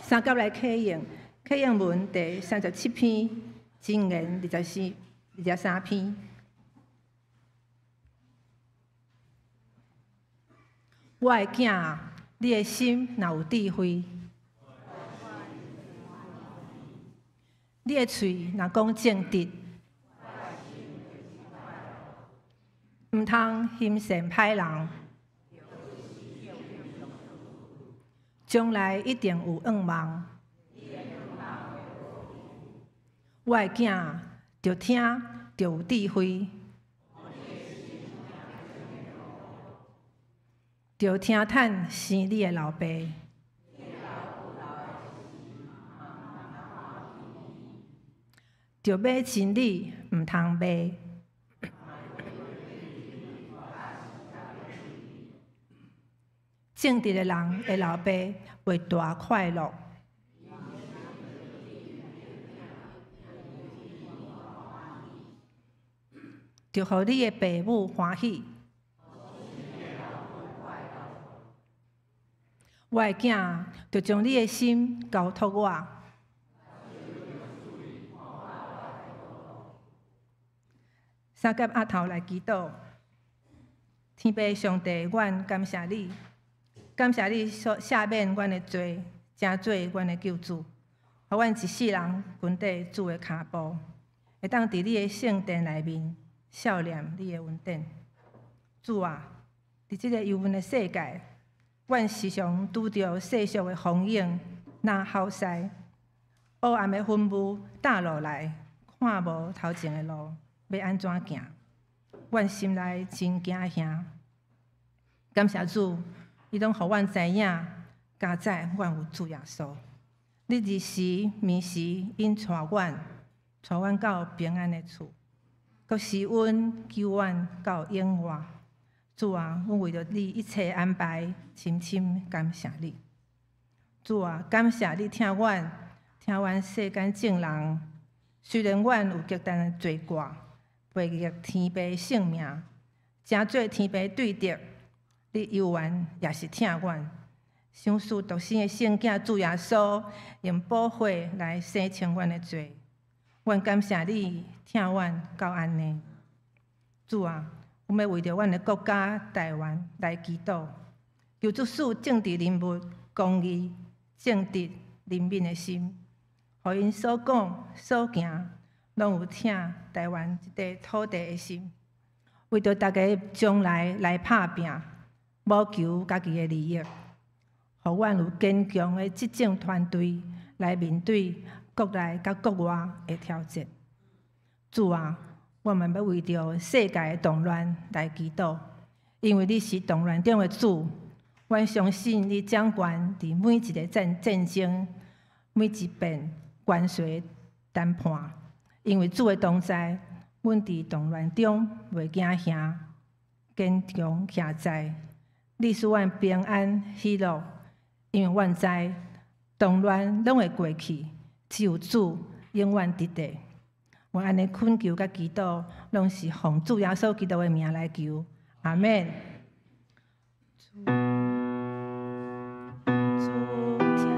三甲來啟應，啟應文第37篇，箴言24、23篇。我的囝啊，你的心若有智慧，你的喙若講正直，毋通行善歹人，將來一定有願望。我的囝啊，著聽，著有智慧，著聽趁生你的老爸，著買真理，毋通賣。正直的人的老爸會大快樂，著予你的爸母歡喜。我的囝啊，著將你的心交託我。三甲阿頭來祈禱，天父上帝，阮感謝你，感謝你所赦免阮的罪，成做阮的救主，予阮一世人跟綴主的跤步，會當佇你的聖殿內面數念你的恩典。主啊，佇這个幽悶的世界，阮時常拄著世俗的風湧，若吼勢，烏暗的雲霧罩落來，看無頭前的路，欲按怎行？阮心內真驚嚇。感謝主，伊攏予阮知影，佳哉阮有主耶穌。你日時暝時引帶阮，帶阮到平安的厝，閣施恩救阮到永活。主啊，阮為著你一切安排，深深感謝你。主啊，感謝你疼阮，疼阮世間眾人。雖然阮有極大的罪過，背逆天父聖命，成做天父對敵，你猶原也是疼阮。賞賜獨生的聖囝主耶穌，用寶血來洗清阮的罪。阮感謝你疼阮到按呢。主啊，阮欲為著阮的國家台灣來祈禱，求主賜政治人物公義、正直、憐憫的心，予𪜶所講所行，攏有疼台灣這塊土地的心。為著大家將來來拍拚，無求家己的利益，予阮有堅強的執政團隊來面對國內佮國外的挑戰。主啊，我們欲為著世界的動亂來祈禱，因為你是動亂中的主。阮相信你掌權佇每一个戰爭、每一遍關稅談判。因為主的同在，阮佇動亂中袂驚嚇，堅強徛在。你賜阮平安喜樂，因為阮知動亂攏會過去，只有主永遠佇咧。阮按呢懇求佮祈禱，攏是奉主耶穌基督的名來求，阿們。主聽阮祈禱，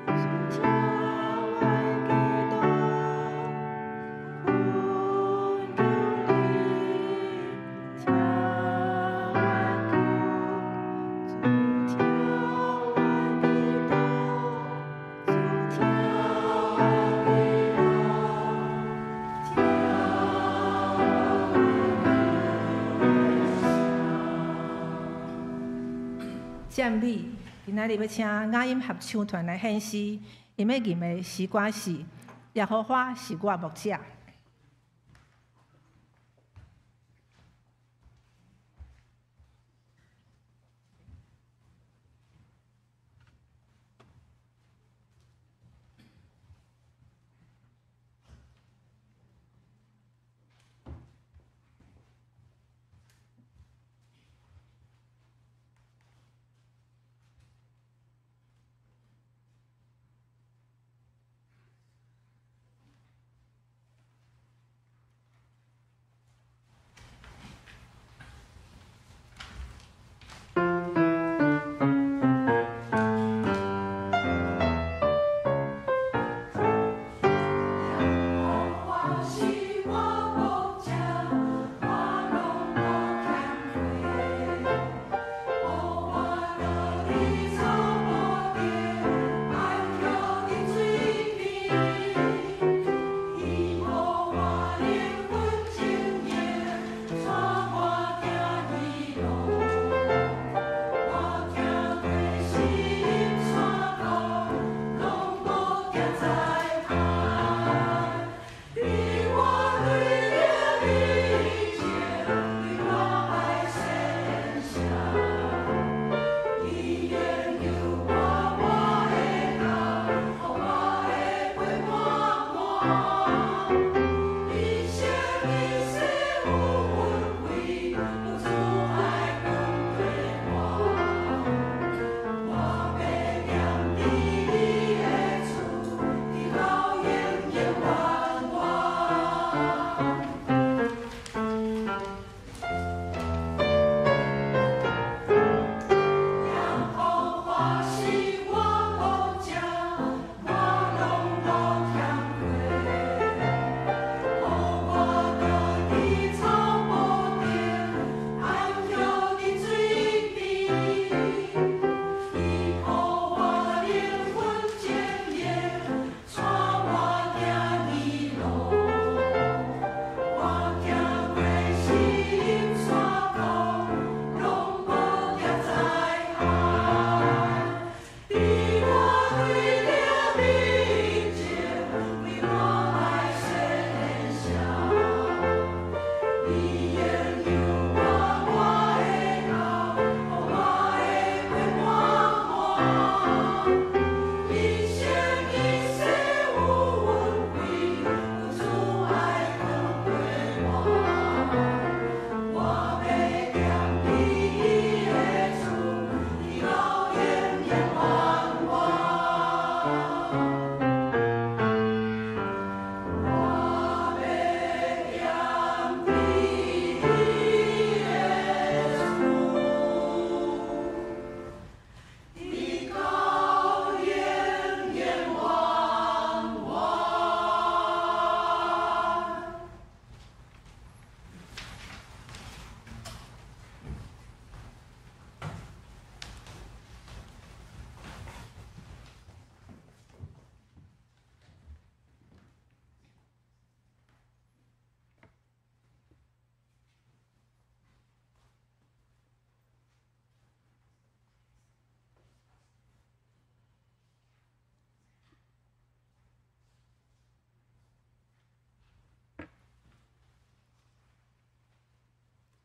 主聽阮祈禱，懇求你聽阮求，主聽阮祈禱，主聽阮祈禱，聽讚美，今仔日欲請雅音合唱團來獻詩，𪜶欲吟的詩歌是《耶和華是我牧者》。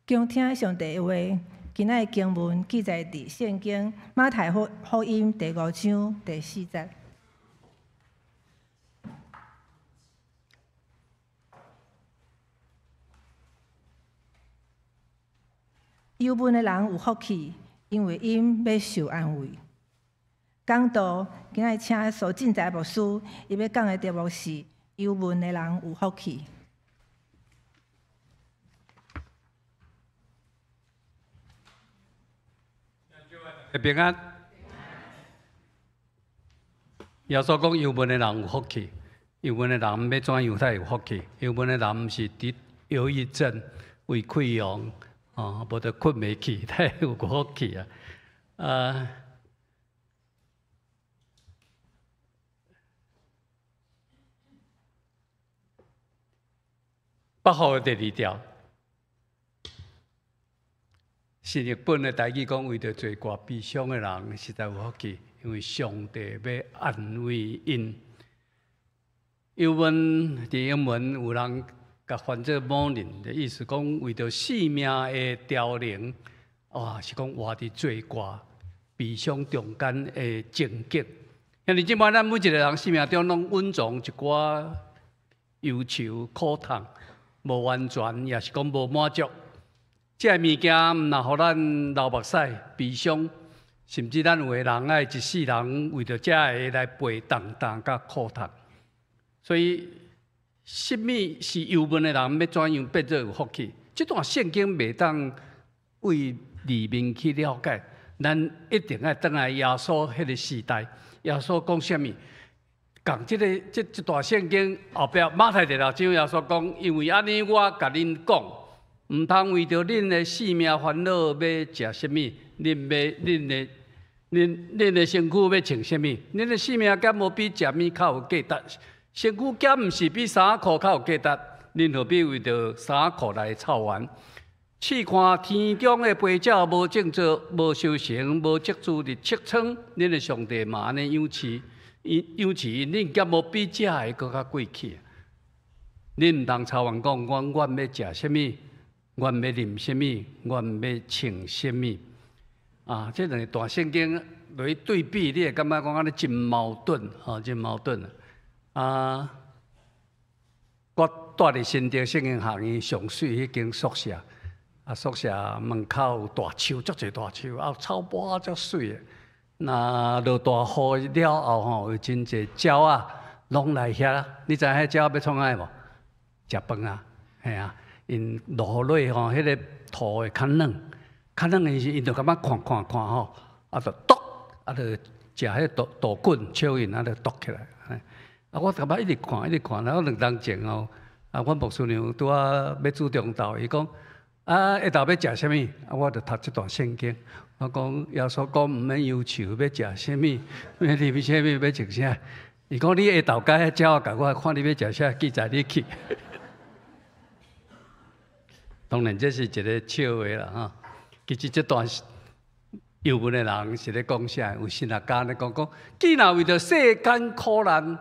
恭聽上帝的話，今仔日經文記載佇聖經馬太福音第五章第四節。憂悶的人有福氣，因為𪜶欲受安慰。講道今仔日請蘇進財牧師，伊欲講的題目是憂悶的人有福氣。平安。耶穌講憂悶的人有福氣，憂悶的人欲怎樣才有福氣？憂悶的人毋是得憂鬱症、胃潰瘍，哦，無就睏袂去，才有福氣啊！啊，北號的第二條。新譯本的台語講，為著罪過悲傷的人，實在有福氣，因為上帝欲安慰𪜶。憂悶佇英文有人共翻做 mourning 的意思，講為著性命的凋零，哇，是講活佇罪過悲傷中間的情景。兄弟姊妹，咱每一个人生命中攏蘊藏一寡憂愁苦痛，無完全，抑是講無滿足。這个物件毋但予咱流目屎、悲傷，甚至咱有的人愛一世人為著這个來背重擔佮苦痛。所以，啥物是憂悶的人欲怎樣變做有福氣？這段聖經袂當對字面去了解，咱一定愛轉來耶穌彼個時代。耶穌講啥物？仝這个這這段聖經後壁馬太第六章耶穌講，因為按呢，我共恁講。毋通為著恁的性命煩惱欲食啥物，恁欲恁的恁恁的身軀欲穿啥物？恁的性命敢無比食物較有價值？身軀敢毋是比衫褲較有價值？恁何必為著衫褲來操煩？試看天中的飛鳥，無種作，無收成，無積贮佇穀倉，恁的上帝嘛按呢養飼，養飼𪜶，恁敢無比這个閣較貴氣？恁毋通操煩講，阮阮欲食啥物？阮欲啉啥物？阮欲穿啥物？啊，這兩段聖經來對比，你會感覺講按呢真矛盾，吼，真矛盾。啊，我蹛佇新竹聖經學院上媠彼間宿舍，啊，宿舍門口有大樹，足濟大樹，啊，草坡足媠的。若落大雨了後吼，有真濟鳥仔攏來遐。你知影彼鳥仔欲創啥無？食飯啊，嘿啊。𪜶落雨落吼，彼个土會較軟，較軟的時，𪜶就感覺看看看吼，啊，就啄，啊，就食彼个稻稻棍、蚯蚓，啊，就啄起來。啊，我感覺一直看，一直看，然後兩冬前吼，啊，阮牧師娘拄仔欲煮中晝，伊講啊，下晝欲食啥物？啊，我就讀這段聖經，我講耶穌講毋免憂愁，欲食啥物，欲啉啥物，欲穿啥？伊講你下晝共彼鳥仔共我看你欲食啥，記載你去。當然，這是一个笑話啦，吼。其實這段憂悶的人是咧講啥？有神學家咧講講，既然為著世間苦難，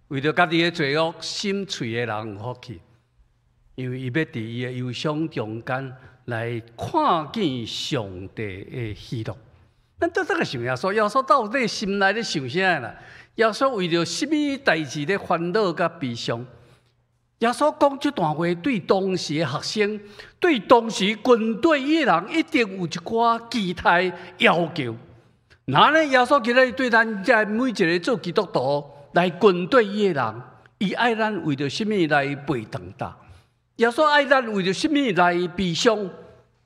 為著家己的罪惡，心碎的人有福氣，因為伊欲佇伊的憂傷中間來看見上帝的喜樂。咱倒轉來想耶穌，耶穌到底心內咧想啥啦？耶穌為著啥物代誌咧煩惱佮悲傷？耶穌講這段話，對當時的學生，對當時軍隊的人，一定有一寡期待要求。那呢，耶穌今日對咱遮每一个做基督徒來軍隊的人，伊愛咱為著啥物來背重擔？耶穌愛咱為著啥物來悲傷？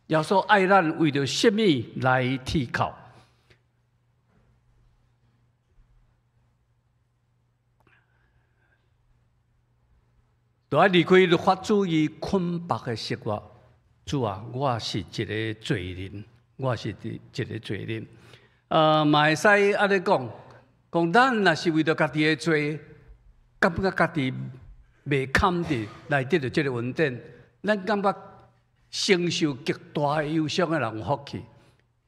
耶穌愛咱為著啥物來啼哭？著愛離開律法主義捆縛的生活。主啊，我是一个罪人，我是一个罪人。嘛會使按呢講，講咱若是為著家己的罪，感覺家己袂堪得來得著這个恩典，咱感覺承受極大的憂傷的人有福氣，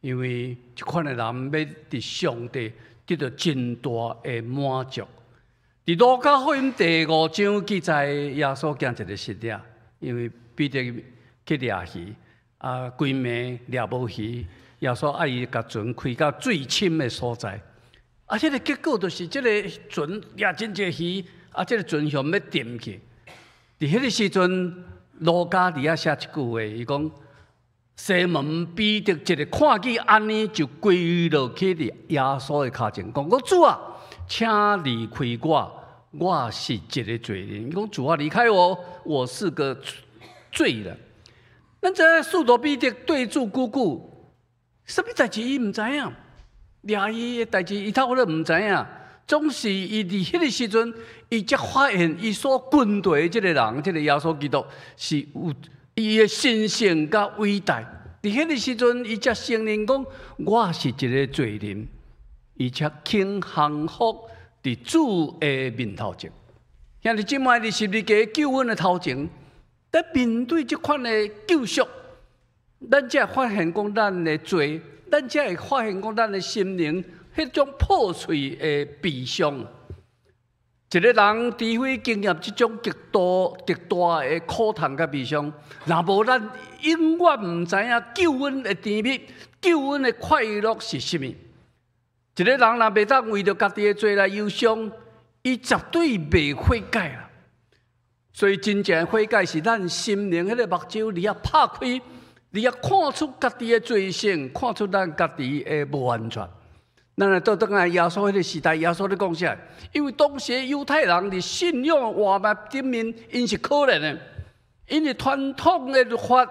因為這款的人欲佇上帝得著真大的滿足。佇路加福音第五章記載，耶穌行一个神跡，因為彼得去掠魚，啊，規暝掠無魚，耶穌愛伊共船開到水深的所在。啊，這個結果就是這个船掠真濟魚，啊，這个船向欲沉去。佇彼个時陣，路加佇遐寫一句話，伊講：西門彼得一个看見按呢，就跪落去佇耶穌的跤前，講：講主啊，請離開我，我是一个罪人。伊講主啊，離開我，我是個罪人。咱知影使徒彼得對主久久，啥物代誌伊毋知影，掠伊的代誌伊透都毋知影。總是伊佇彼个時陣，伊才發現伊所跟隨的這个人，這个耶穌基督是有伊的神聖佮偉大。佇彼个時陣，伊才承認講我是一个罪人，伊才肯降服佇主的面頭前。兄弟姊妹，佇十字架救恩的頭前，在面對這款的救贖，咱才會發現講咱的罪，咱才會發現講咱的心靈彼種破碎的悲傷。一个人除非經驗這種極度極大的苦痛佮悲傷，若無咱永遠毋知影救恩的甜蜜、救恩的快樂是啥物。一个人若袂當為著家己的罪來憂傷，伊絕對袂悔改啦。所以真正悔改是咱心靈彼个目睭佇遐拍開，佇遐看出家己的罪性，看出咱家己的無完全。咱來倒轉來耶穌彼个時代，耶穌咧講啥？因為當時猶太人佇信仰活脈頂面，𪜶是可憐的，𪜶佇傳統的律法，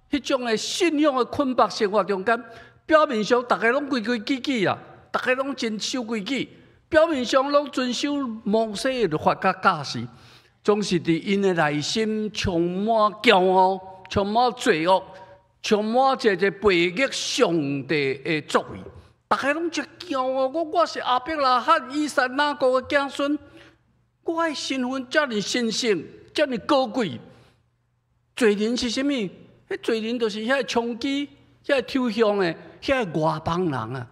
彼種的信仰的捆綁生活中間，表面上逐家攏規規矩矩啦，逐家攏真守規矩，表面上攏遵守摩西的律法佮教示，總是佇𪜶的內心充滿驕傲，充滿罪惡，充滿這個背逆上帝的作為。逐家攏真驕傲，我是亞伯拉罕、以撒、雅各的子孫，我的身份遮爾神聖，遮爾高貴。罪人是啥物？彼罪人就是遐個充飢、遐個抽象的、遐个外邦人啊！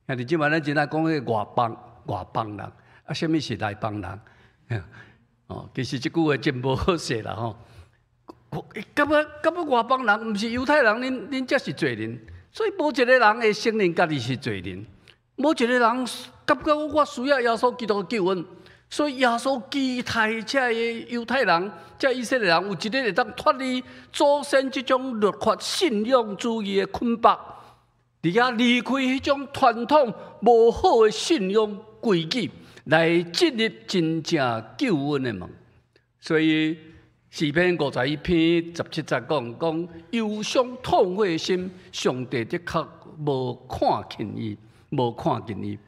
兄弟姊妹，咱真愛講彼个外邦人，啊，啥物是內邦人？哦，其實這句話真無好勢啦吼。感覺外邦人毋是猶太人，恁才是罪人。所以無一個人會承認家己是罪人，無一個人感覺我需要耶穌基督的救恩。所以耶穌期待這個猶太人、這以色列人有一日會當脫離祖先這種律法信仰主義的捆綁，佇遐離開彼種傳統無好的信仰規矩，來進入真正救恩的門。所以詩篇51篇17節講講憂傷痛悔的心，上帝的確無看輕伊，無看輕伊。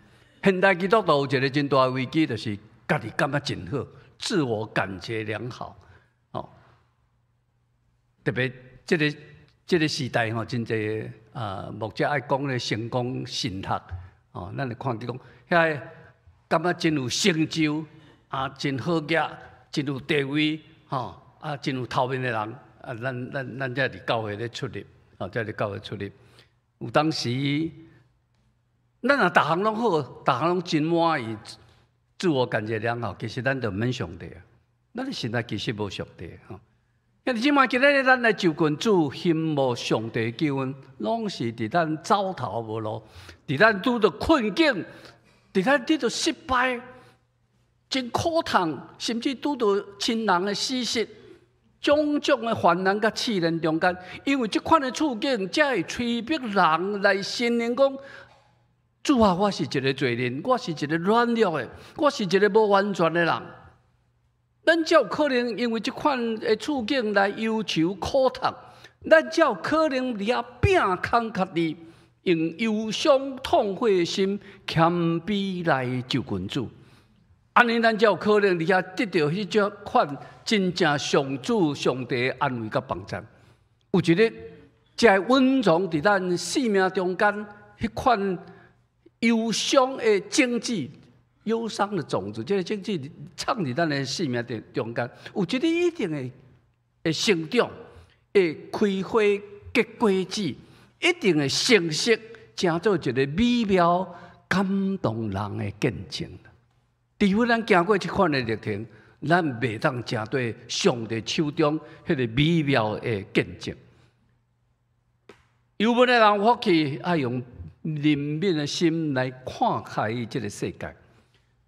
現代基督徒有一個真大的危機，就是家己感覺真好，自我感覺良好。哦，特別這個時代吼，真濟啊牧者愛講咧成功神學。哦，咱會看見講，遐個感覺真有成就，啊，真好額，真有地位，吼。啊，真有頭面的人，啊，咱才佇教會咧出入，啊，才佇教會出入。有當時，咱若逐項攏好，逐項攏真滿意，自我感覺良好，其實咱就毋免上帝啊。咱現在其實無上帝吼。兄弟姊妹，今日咱來就近主，欣慕上帝救恩，攏是佇咱走投無路，佇咱拄著困境，佇咱拄著失敗，真苦痛，甚至拄著親人的死訊。種種的患難佮試煉中間，因為這款的處境，才會催逼人來承認講：主啊，我是一個罪人，我是一個軟弱的，我是一個無完全的人。咱才有可能因為這款的處境來憂愁苦痛，咱才有可能佇遐摒空家己，用憂傷痛悔的心謙卑來就近主。按呢，咱才有可能佇遐得著彼種款真正上主上帝的安慰佮幫助。有一日，才會蘊藏佇咱生命中間彼款憂傷的種子、憂傷的種子，這个種子藏佇咱的生命中間，有一日一定會成長，會開花結果子，一定會成熟，成做一个美妙感動人的見證。除非咱行過這款的歷程，咱袂當成對上帝手中彼个美妙的見證。憂悶的人有福氣，愛用憐憫的心來看開這个世界。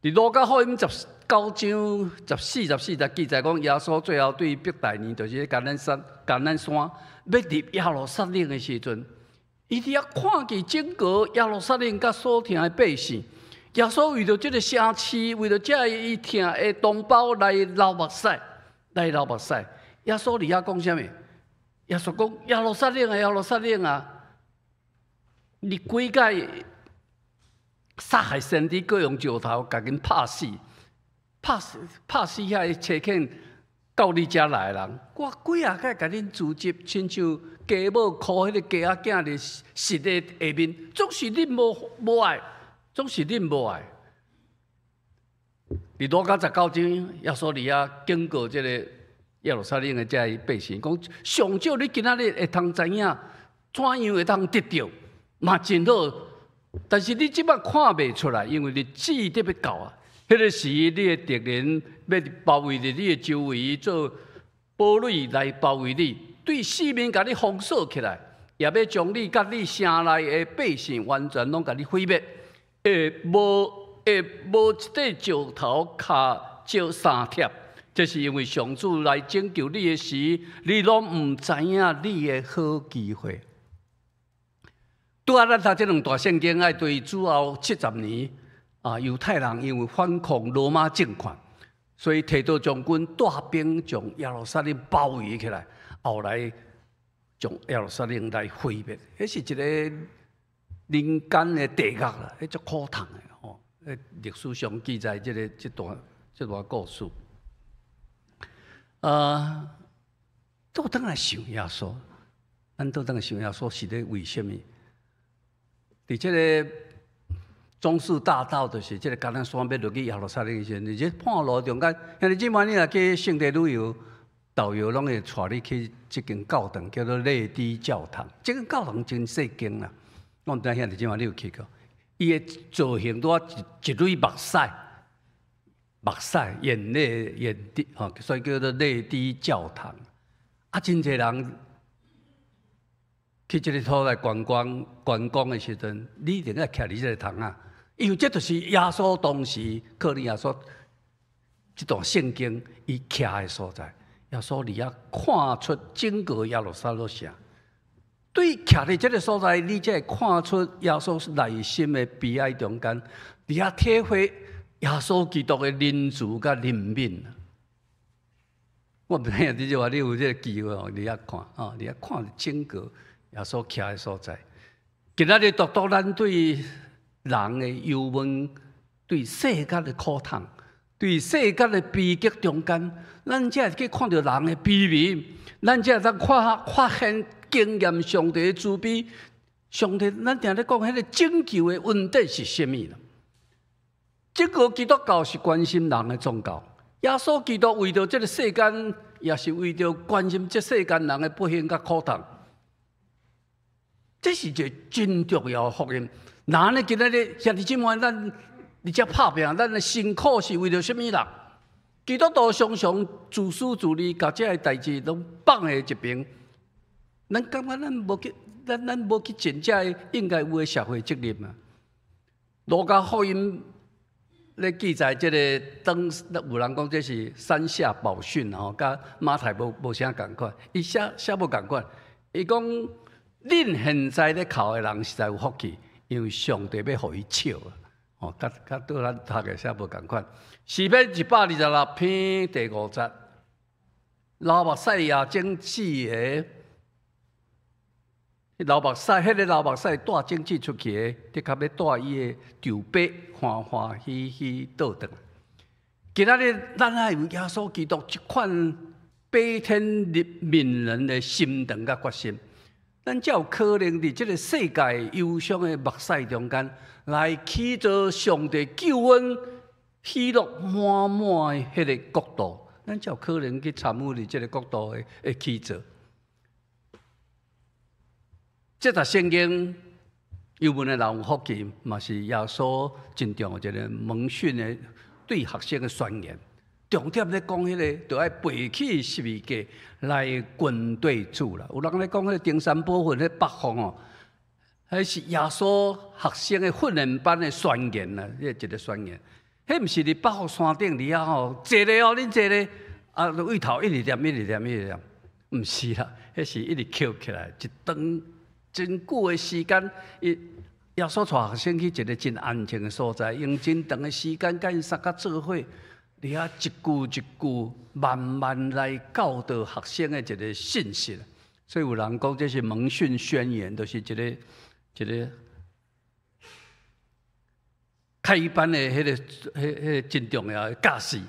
佇路加福音19章14、14節記載講，耶穌最後對伯大尼，就是橄欖山，欲入耶路撒冷的時陣，伊佇遐看見整個耶路撒冷佮所疼的百姓。耶穌為著這个城市，為著這伊疼的同胞來流目屎，來流目屎。耶穌佇遐講啥物？耶穌講：耶路撒冷啊，耶路撒冷啊！你幾擺殺害先知，閣用石頭共𪜶拍死，拍死拍死遐个差遣到你遮來的人，我幾仔擺共恁組織，親像雞母箍彼个雞仔囝佇爍的下面，總是恁無愛，總是恁無愛。佇路加19章，耶穌佇遐警告這个耶路撒冷的這个百姓，講上少你今仔日會通知影，怎樣會當得著，嘛真好。但是你這擺看袂出來，因為日子得欲到啊。彼个時，你的敵人欲包圍佇你的周圍，做堡壘來包圍你，對四面共你封鎖起來，也欲將你佮你城內的百姓完全攏共你毀滅，會無一塊石頭跤石相疊。這是因為上主來拯救你的時，你攏毋知影你的好機會。拄仔咱讀這兩段聖經，愛對主後70年啊，猶太人因為反抗羅馬政權，所以提多將軍帶兵將耶路撒冷包圍起來，後來將耶路撒冷來毀滅。彼是一个人間的地獄啦，彼足苦痛的吼。歷史上記載這个這段故事。倒轉來想耶穌，咱倒轉來想耶穌是咧為啥物？佇這个棕樹大道，就是這个橄欖山欲落去耶路撒冷的時陣，佇這半路中間，兄弟姊妹，你若去聖地旅遊，導遊攏會帶你去這間教堂，叫做淚滴教堂。這間教堂真細間啦，我毋知兄弟姊妹你有去過？伊的造型拄仔一蕊目屎，目屎眼淚眼滴吼，所以叫做淚滴教堂。啊，真濟人去這个所在觀光觀光的時陣，你一定愛徛佇這个窗仔，因為這就是耶穌當時可能耶穌這段聖經伊徛的所在。耶穌佇遐看出整個耶路撒冷城，對徛佇這个所在，你才會看出耶穌內心的悲哀中間，佇遐體會耶穌基督的仁慈佮憐憫。我毋知影你這話你有這个機會哦，佇遐看哦，佇遐看整個耶穌徛的所在。今仔日獨獨咱對人的憂悶，對世間的苦痛，對世間的悲劇中間，咱才會去看著人的卑微，咱才會當發現經驗上帝的慈悲。上帝，咱定咧講彼个拯救的恩典是啥物啦？這個基督教是關心人的宗教。耶穌基督為著這个世間，也是為著關心這世間人的不幸佮苦痛。這是一个真重要的福音。那呢，今仔日兄弟姊妹，咱佇遮拍拚，咱的辛苦是為著啥物啦？基督徒常常自私自利，共這个代誌攏放佇一邊。咱感覺咱無去盡這个應該有的社會責任啊。路加福音咧記載這个登，有人講這是山下寶訓吼，佮馬太無啥仝款，伊寫寫無仝款。伊講，恁現在咧哭的人實在有福氣，因為上帝欲予伊笑啊！吼，佮對咱讀的寫無仝款。詩篇126篇第五節，流目屎也種子的，流目屎，彼个流目屎帶種子出去的，的確欲帶伊的丈伯歡歡喜喜倒轉來。今仔日咱愛有耶穌基督這款悲天憫人的心腸佮決心，咱才有可能佇這个世界憂傷的目屎中間，來起造上帝救恩喜樂滿滿的彼个國度，咱才有可能去參與佇這个國度的起造。這節聖經憂悶的人有福氣，嘛是耶穌真重要一个門訓的對學生的宣言。重點咧講彼个，著愛背起十字架來跟隨主啦。有人咧講彼个登山寶訓，彼北方哦，彼是耶穌學生的訓練班的宣言啦，彼一个宣言。彼毋是佇百岳山頂佇遐吼，坐咧哦，恁坐咧，啊，對頭一直念，一直念，一直念，毋是啦，彼是一直抾起來，一段真久的時間，伊耶穌帶學生去一个真安靜的所在，用真長的時間佮𪜶相佮做伙。佇遐一句一句慢慢來教導學生的一个信息，所以有人講這是門訓宣言，就是一个一个開班的彼个、彼、彼個真重要的教示。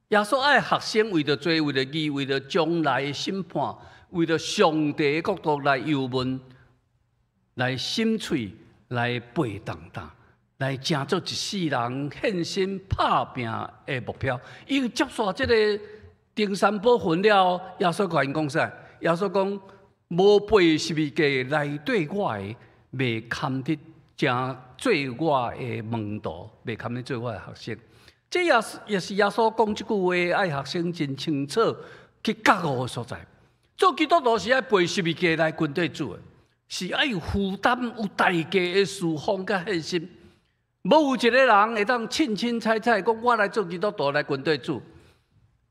耶穌愛學生為著罪、為著義、為著將來的審判、為著上帝的國度來憂悶、來心碎、來背擔擔。來成做一世人獻身拍拚的目標。因為接受這个登山寶訓了後，耶穌共𪜶講啥？耶穌講：無背十字架來綴我的，袂堪得成做我的門徒，袂堪得做我的學生。這也是也是耶穌講這句話，愛學生真清楚去覺悟的所在。做基督徒是愛背十字架來跟綴主的，是愛有負擔、有代價的事奉佮獻身。無有一個人會當凊凊彩彩講，我來做基督徒來跟綴主。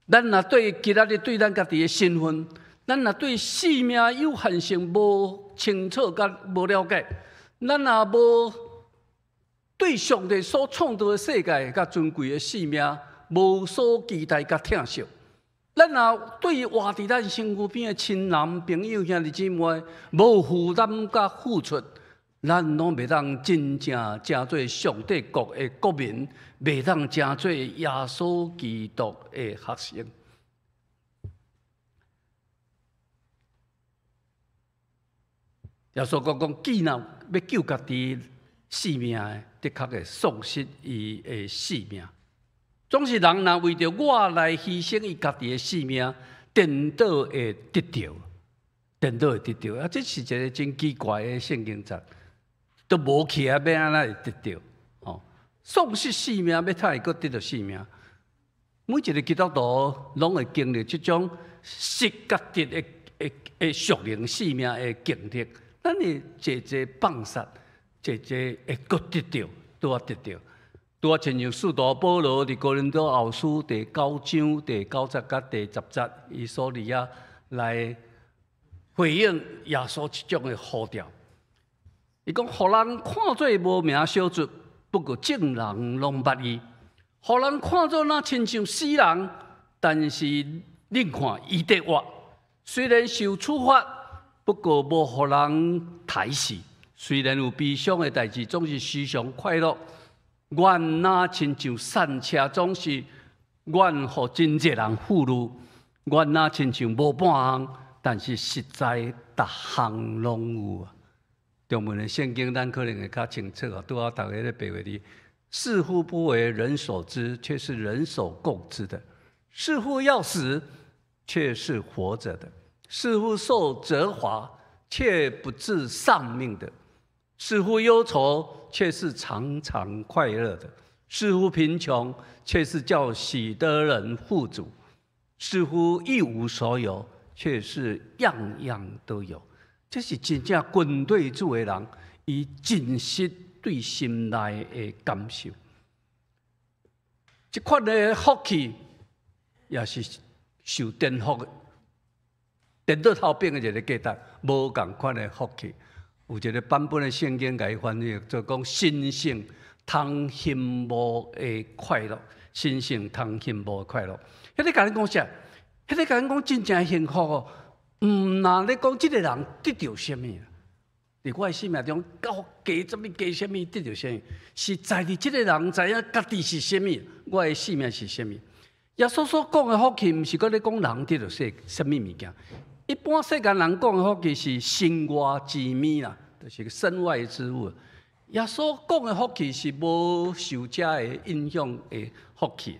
咱若對今仔日對咱家己的身份，咱若對生命有限性無清楚佮無了解，咱若無對上帝所創造的世界佮尊貴的生命無所期待佮疼惜，咱若對活佇咱身軀邊的親人朋友兄弟姊妹無負擔佮付出，咱攏袂當真正成做上帝國的國民，袂當成做耶穌基督的學生。耶穌閣講，既若欲救家己性命的，的確會喪失伊的性命。總是人若為著我來犧牲伊家己的性命，顛倒會得著，顛倒會得著。啊，這是一个真奇怪的聖經節，都無去啊，欲按怎會得著？吼，喪失性命，欲怎會閣得著性命？每一个基督徒攏會經歷這種失佮得的的的屬靈性命的經歷。咱會濟濟放殺，濟濟會閣得著，拄仔得著。拄仔親像使徒保羅佇哥林多後書第九章第九節佮第十節，伊所佇遐來回應耶穌這種的呼召。伊講，予人看做無名小卒，不過眾人攏捌伊；予人看做若親像死人，但是恁看伊佇活。雖然受處罰，不過無予人刣死；雖然有悲傷的代誌，總是時常快樂。阮若親像散車，總是阮予真濟人俘虜；阮若親像無半項，但是實在逐項攏有啊。中文的聖經咱可能會較清楚哦。拄仔讀彼个白話字，似乎不為人所知，卻是人所共知的；似乎要死，卻是活著的；似乎受責罰，卻不致喪命的；似乎憂愁，卻是常常快樂的；似乎貧窮，卻是叫許多人富足；似乎一無所有，卻是樣樣都有。這是真正跟綴主的人，伊真實對心內的感受。這款的福氣也是受顛覆、顛倒頭反的一个價值，無仝款的福氣。有一个版本的聖經共伊翻譯做講：神聖通羨慕的快樂，神聖通羨慕的快樂。彼个共恁講啥？彼个共恁講真正幸福哦。毋若咧講這个人得著啥物，佇我的生命中，到加啥物加啥物得著啥物，是在佇這个人知影家己是啥物，我的生命是啥物。耶穌所講的福氣，毋是閣咧講人得著啥啥物物件。一般世間人講的福氣是身外之物啦，就是身外之物。耶穌講的福氣是無受這个影響的福氣。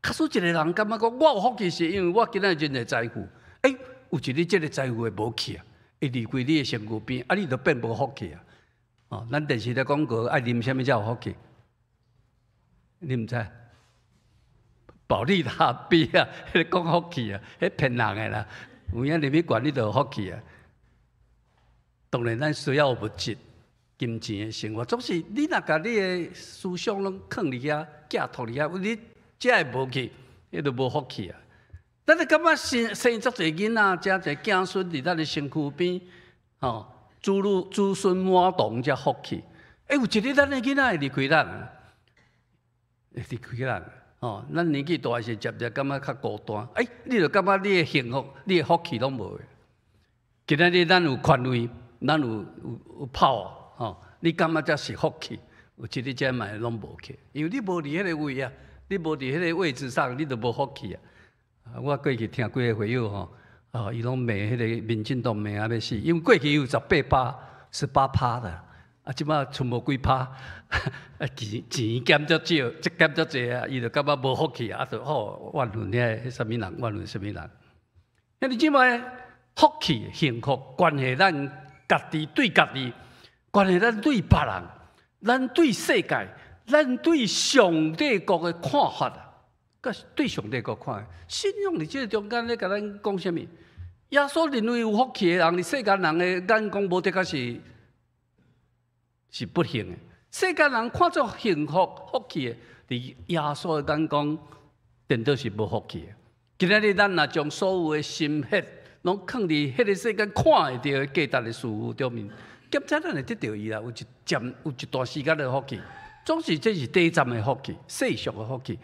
假使一個人感覺講，我有福氣是因為我今仔日真濟財富，欸，有一日這个財富會無去啊，會離開你的身軀邊，啊，你就變無福氣啊。哦，咱電視咧廣告愛啉啥物才有福氣？你毋知？保利達比啊，彼个講福氣啊，彼騙人的啦。有影入去懸你就有福氣啊。當然，咱需要物質、金錢的生活，總是你若共你的思想攏囥佇遐、寄託佇遐，你才會無去，彼就無福氣啊。咱就感覺生生足濟囡仔，誠濟囝孫佇咱的身軀邊，吼，子女子孫滿堂才福氣。欸，有一日咱的囡仔會離開咱，會離開咱，吼，咱年紀大時，漸漸感覺較孤單。欸，你就感覺你的幸福、你的福氣攏無。今仔日咱有權位，咱有 power，吼，你感覺這是福氣？有一日這嘛會攏無去，因為你無佇彼个位啊，你無佇彼个位置上，你就無福氣啊。我過去聽幾个會友吼，哦，伊攏罵彼个民進黨罵啊欲死，因為過去有18趴、18趴的，啊，這擺賰無幾趴，啊，錢錢減足少，這減足濟啊，伊就感覺無福氣啊，就吼怨恨遐彼啥物人，怨恨啥物人。兄弟姊妹，福氣、幸福，關係咱家己對家己，關係咱對別人，咱對世界，咱對上帝國的看法啊。佮對上帝國看，信仰佇這个中間咧，共咱講啥物？耶穌認為有福氣的人，佇世間人的眼光無的確是是不幸的。世間人看做幸福福氣的，佇耶穌的眼光，顛倒是無福氣的。今仔日咱若將所有的心血，攏囥佇彼个世間看會著的價值的事物頂面，檢查咱會得著伊啦。有一暫有一段時間的福氣，總是這是短暫的福氣，世俗的福氣。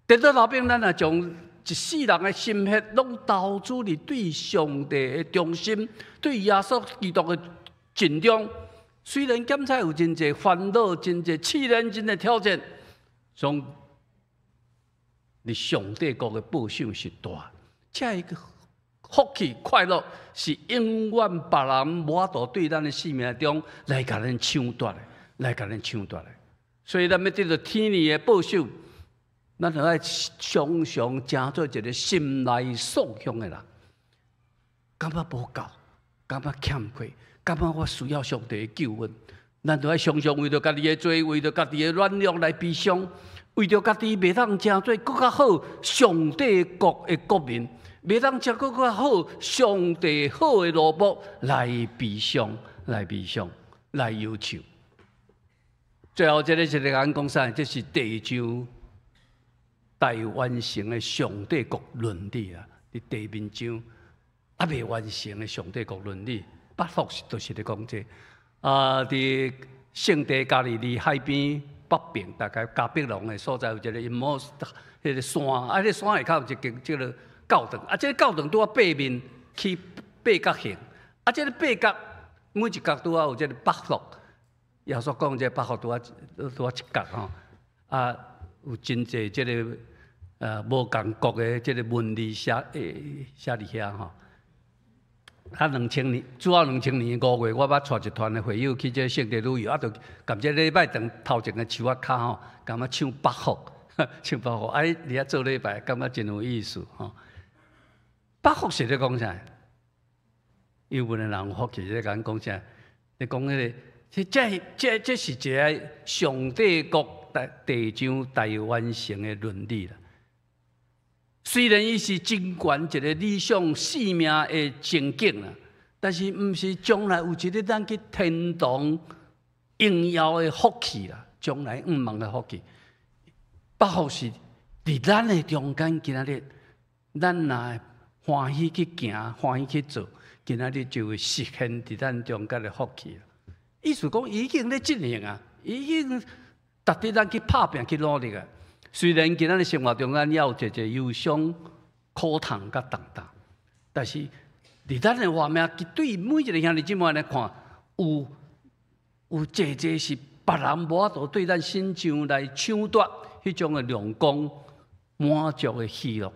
顛倒頭爿，咱若將一世人的心血攏投注佇對上帝的忠心，對耶穌基督的盡忠，雖然檢查有真濟煩惱、真濟試煉、真濟挑戰，總佇上帝國的報賞是大。這个福氣快樂是永遠別人無法度對咱的生命中來共咱搶奪的，來共咱搶奪的。所以，咱欲得著天義的報賞，咱著愛常常成做一个心內喪向的人，感覺無夠，感覺欠缺，感覺我需要上帝的救恩。咱著愛常常為著家己的罪，為著家己的軟弱來悲傷，為著家己袂當成做閣較好上帝國的國民，袂當成閣較好上帝好的奴僕來悲傷，來悲傷，來憂愁。最後，這个是咧講啥？這是第二章待完成的上帝國倫理啊！佇地面上猶未完成的上帝國倫理，八福是就是咧講這個。啊，佇聖地加利利海邊北邊，大概迦百農的所在有一个以馬彼个山，啊，彼个山下跤有一間這个教堂，啊，這个教堂拄仔八面起八角形，啊，這个八角每一角拄仔有這个八福，耶穌講這个八福拄仔拄仔一角吼，啊，有真濟這个無仝國的這个文字寫寫佇遐吼。啊，2000年，主後2000年5月，我捌帶一團的會友去這聖地旅遊，啊，就共這禮拜堂頭前的樹仔跤吼，感覺唱八福，唱八福，啊，佇遐做禮拜，感覺真有意思吼。八福是咧講啥？有文的人有福氣，咧共咱講啥？咧講彼个，這這這是一个上帝國地上待完成的倫理啦。雖然伊是真懸一个理想生命的情景啦，但是毋是將來有一日咱去天堂榮耀的福氣啦，將來向望的福氣。八福是佇咱的中間，今仔日咱若歡喜去行，歡喜去做，今仔日就會實現佇咱中間的福氣。意思講已經咧進行啊，已經值得咱去拍拚去努力啊。雖然今仔日生活中間也有濟濟憂傷、苦痛佮重擔，但是佇咱的活命，對每一个兄弟姊妹來看，有有濟濟是別人無法度對咱身上來搶奪彼種的亮光、滿足的喜樂。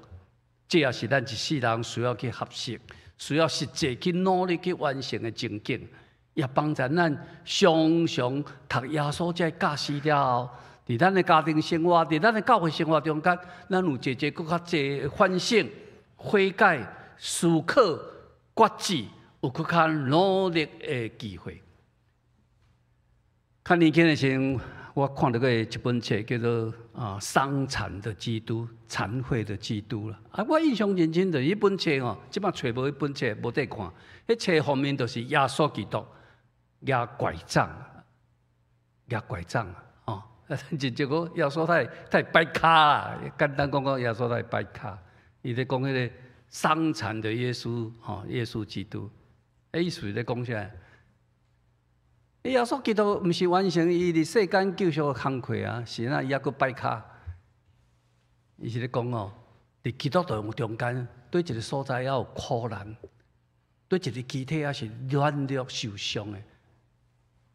這也是咱一世人需要去學習、需要實際去努力去完成的情景，也幫助咱常常讀耶穌這个教示了後，佇咱的家庭生活，佇咱的教會生活中間，咱有濟濟閣較濟反省、悔改、思考、決志，有閣較努力的機會。較年輕的時陣，我看著過一本冊叫做《啊傷殘的基督》、殘廢的基督啦。啊，我印象真深，就是彼本冊吼，這擺揣無彼本冊，無得看。彼冊封面就是耶穌基督舉拐杖，舉拐杖哦。真正講耶穌他會擺跤啦，簡單講講耶穌他會擺跤。伊咧講彼个傷殘的耶穌，吼，耶穌基督，欸，意思咧講啥？耶穌基督毋是完成伊佇世間救贖的工課啊，是哪伊猶閣擺跤？伊是咧講哦，佇基督徒中間，對一个所在猶有苦難，對一个肢體猶是軟弱受傷的。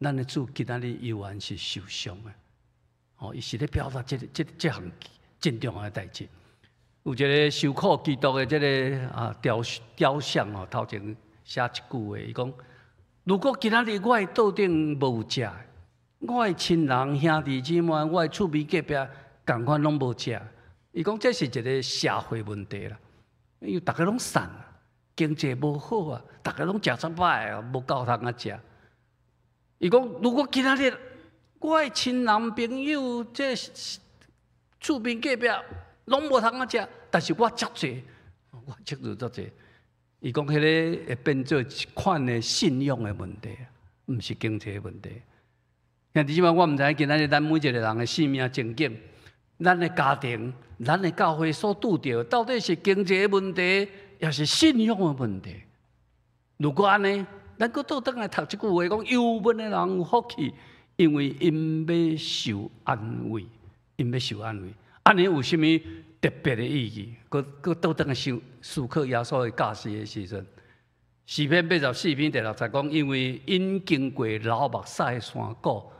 咱的主今仔日猶原是受傷的，哦，伊是咧表達這个、這、這項真重要的代誌。有一个受苦基督的這个啊雕雕像哦，頭前寫一句話，伊講。如果今仔日我的桌頂無食，我的親人兄弟姊妹，我的厝邊隔壁仝款攏無食。伊講這是一个社會問題啦，因為逐家攏散，經濟無好啊，逐家攏食較歹啊，無夠通啊食。伊講如果今仔日我的親人朋友這厝邊隔壁攏無通啊食，但是我足濟，我足濟足濟。伊講彼个會變做一款的信仰的問題，毋是經濟的問題。兄弟姊妹，我毋知影今仔日咱每一个人的生命情景，咱的家庭、咱的教會所拄著，到底是經濟的問題，抑是信仰的問題？如果按呢，咱閣倒轉來讀這句話，講憂悶的人有福氣，因為𪜶欲受安慰，𪜶欲受安慰。按呢有啥物特別的意義？閣閣倒轉來想思考耶穌的教示的時陣，詩篇84篇第6節講，因為𪜶經過流目屎的山谷，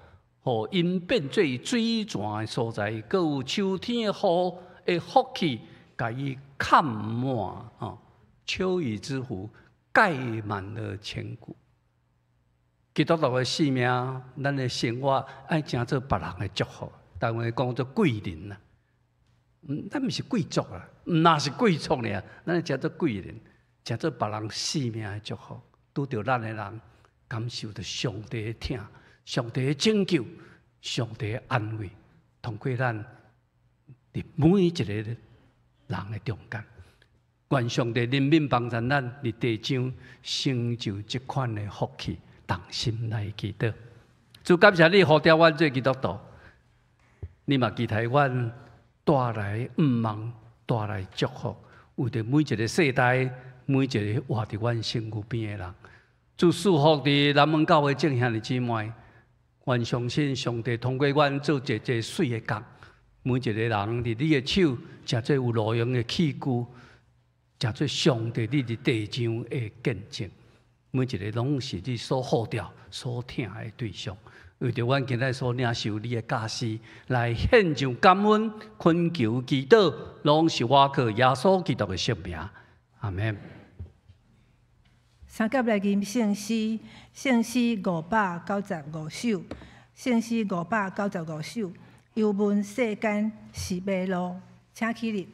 予𪜶變做水泉的所在，閣有秋天的雨的福氣，共伊崁滿吼，秋雨之福蓋滿了全谷。基督徒的生命，咱的生活愛成做別人的祝福，台灣講做貴人啊。咱毋是貴族啊，毋若是貴族爾，咱會成做貴人，成做別人生命的祝福，拄著咱的人感受著上帝的疼、上帝的拯救、上帝的安慰，通過咱佇每一個人的中間，願上帝憐憫幫助咱佇地上成就這款的福氣，同心來祈禱。主感謝你呼召阮做基督徒，你嘛期待阮帶來向望，帶來祝福，為著每一个世代，每一个活佇阮身軀邊的人，主賜福佇南門教會眾兄弟姊妹。阮相信上帝通過阮做一个媠的工，每一个人佇你的手，成做有路用的器具，成做上帝你佇地上的見證。每一个攏是你所呼召、所疼的對象。為著阮今日所領受你的教示，來獻上感恩、懇求、祈禱，攏是倚靠耶穌基督的聖名。阿們。三甲來吟聖詩，聖詩595首，聖詩595首，憂悶世間是迷路，請起立。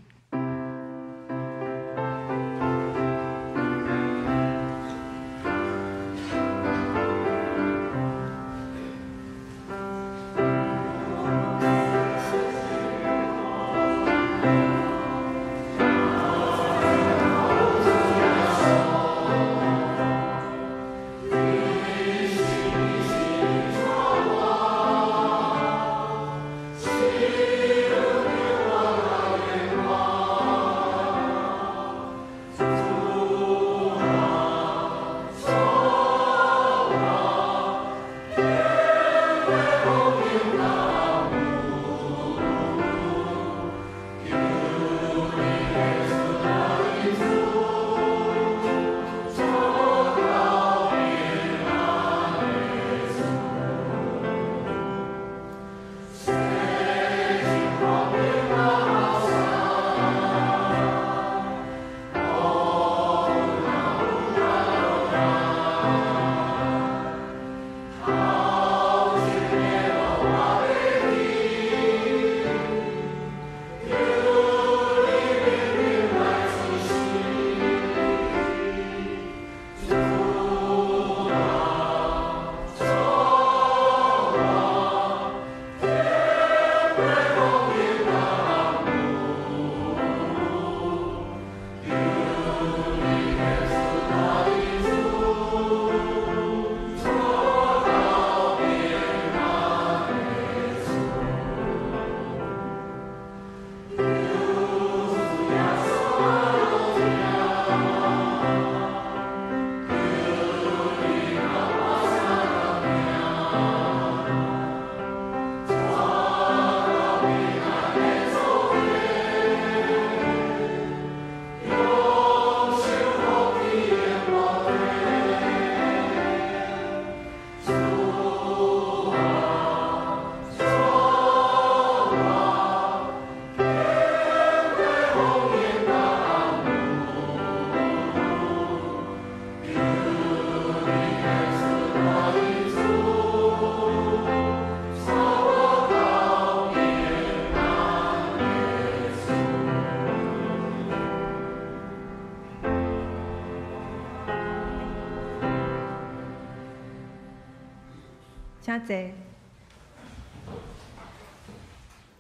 請坐。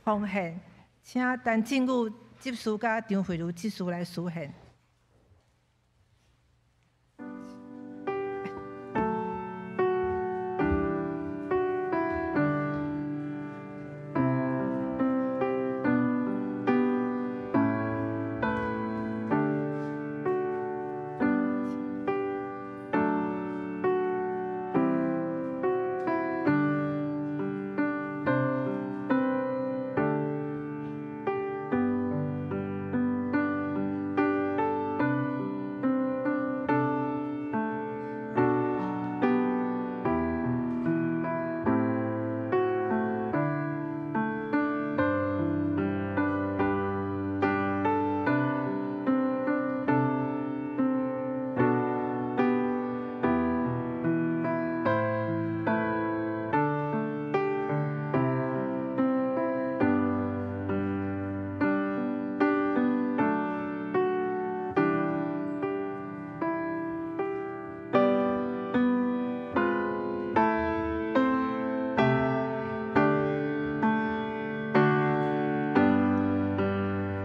奉獻，請陳振宇執事佮張慧茹執事來司獻。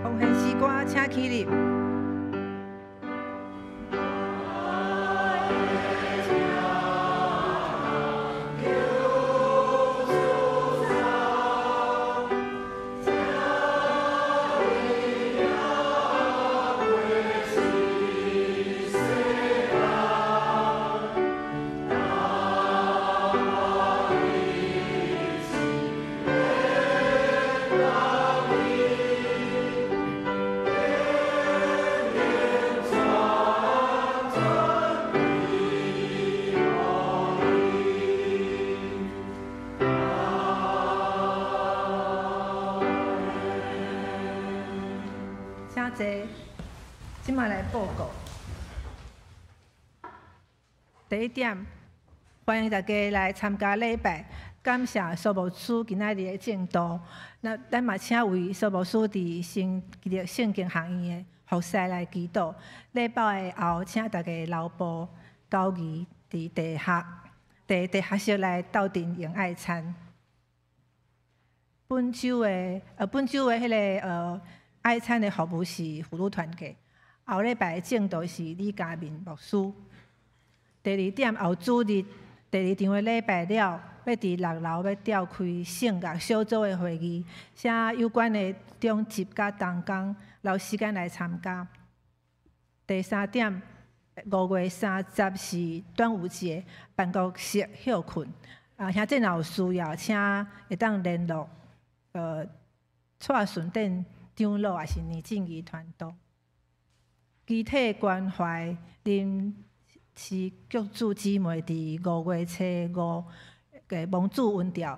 奉獻詩歌，請起立。請坐，這擺來報告。第一點，歡迎大家來參加禮拜，感謝蘇牧師今仔日的證道。那咱嘛請為蘇牧師佇聖聖經學院的服侍來祈禱。禮拜後，請大家留步交誼佇地下地地下室來鬥陣用愛餐。本週的彼个愛餐的服務是婦女團契，後禮拜的證道是李嘉明牧師。第二點，後主日第二場的禮拜了，欲佇六樓欲召開聖樂小組的會議，請有關的長執佮同工留時間來參加。第三點，5月30是端午節，辦公室歇睏。啊，兄弟若有需要，請會當聯絡蔡順典長老，抑是倪靜儀傳道。肢體關懷臨時局主姊妹佇5月初5的王子溫調，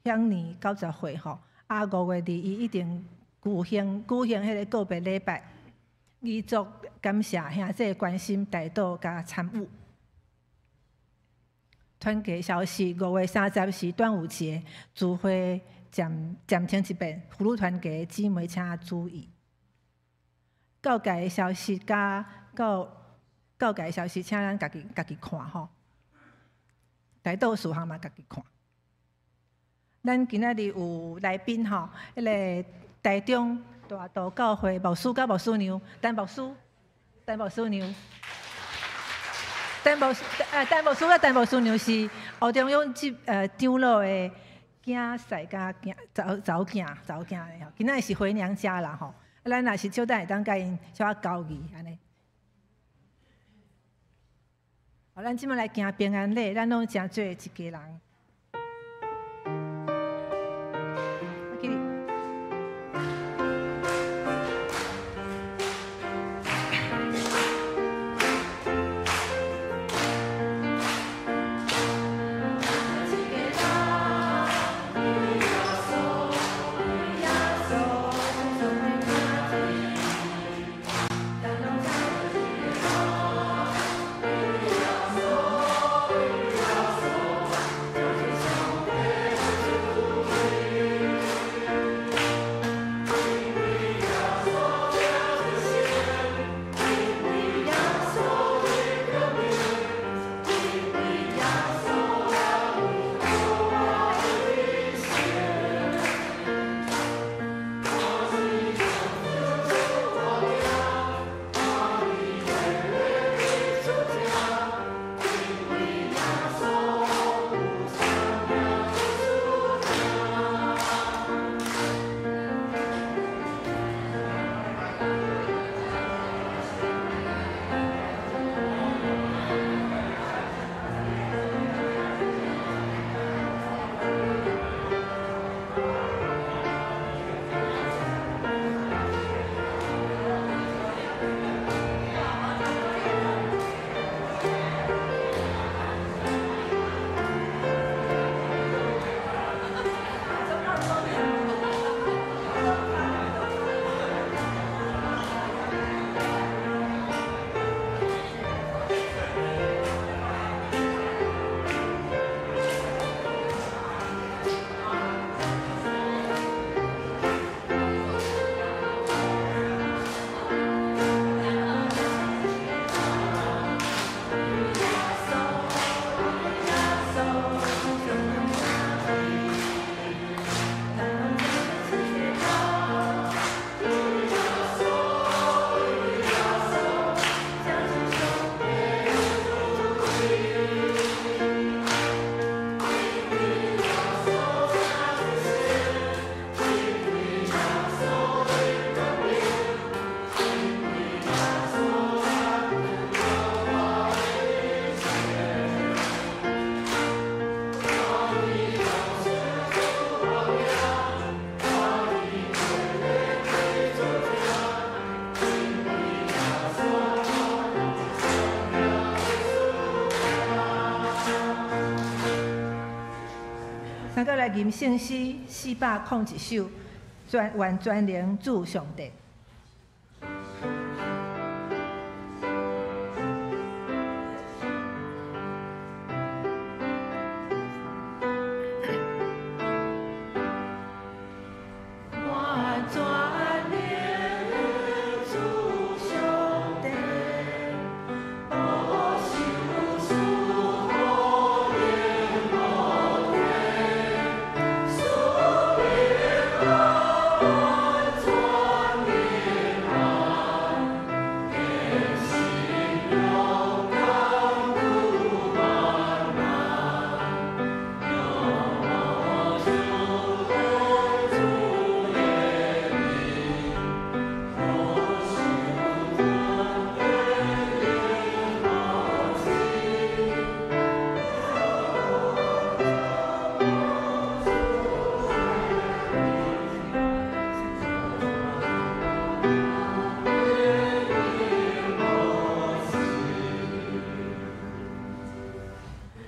享年90歲吼。啊，5月21一定舉行彼個告別禮拜，預祝感謝兄弟關心代禱佮參與。團契消息，5月30是端午節，聚會暫停一遍，婦女團契姊妹請注意。教界的消息佮教界的消息，請咱家己看吼。代禱事項嘛，家己看。咱今仔日有來賓吼，彼个台中大道教會牧師佮牧師娘，陳牧師，陳牧師娘，陳牧師佮陳牧師娘是吳中勇執長老的囝婿佮囝查查某囝查某囝的吼，今仔日是回娘家啦吼。咱若是小等會當佮𪜶小可交誼按呢。好，咱這擺來行平安禮，咱攏誠做一家人。起立。來吟聖詩401首，全願全能主上帝。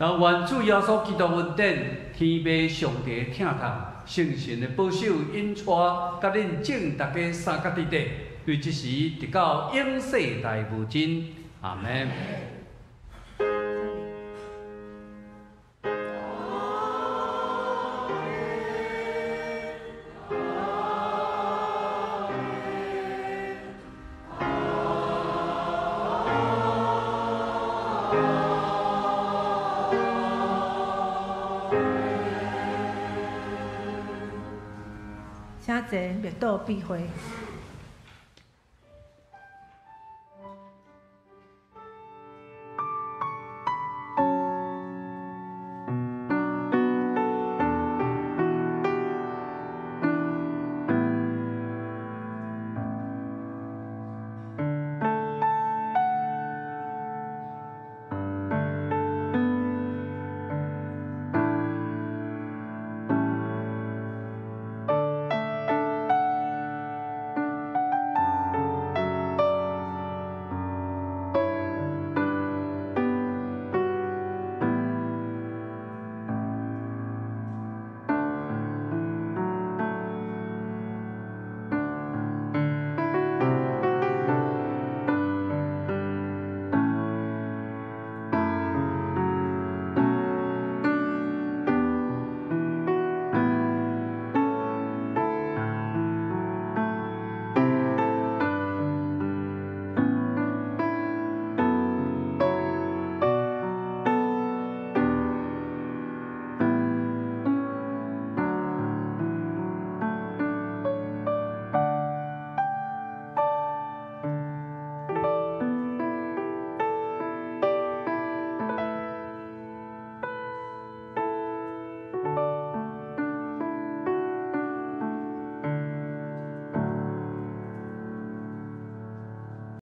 但愿主耶稣基督恩典、天父上帝的疼痛、圣神的保守引带，佮恁众大家三甲弟弟，对这时直到永世代无尽。阿们。请坐，默祷闭会。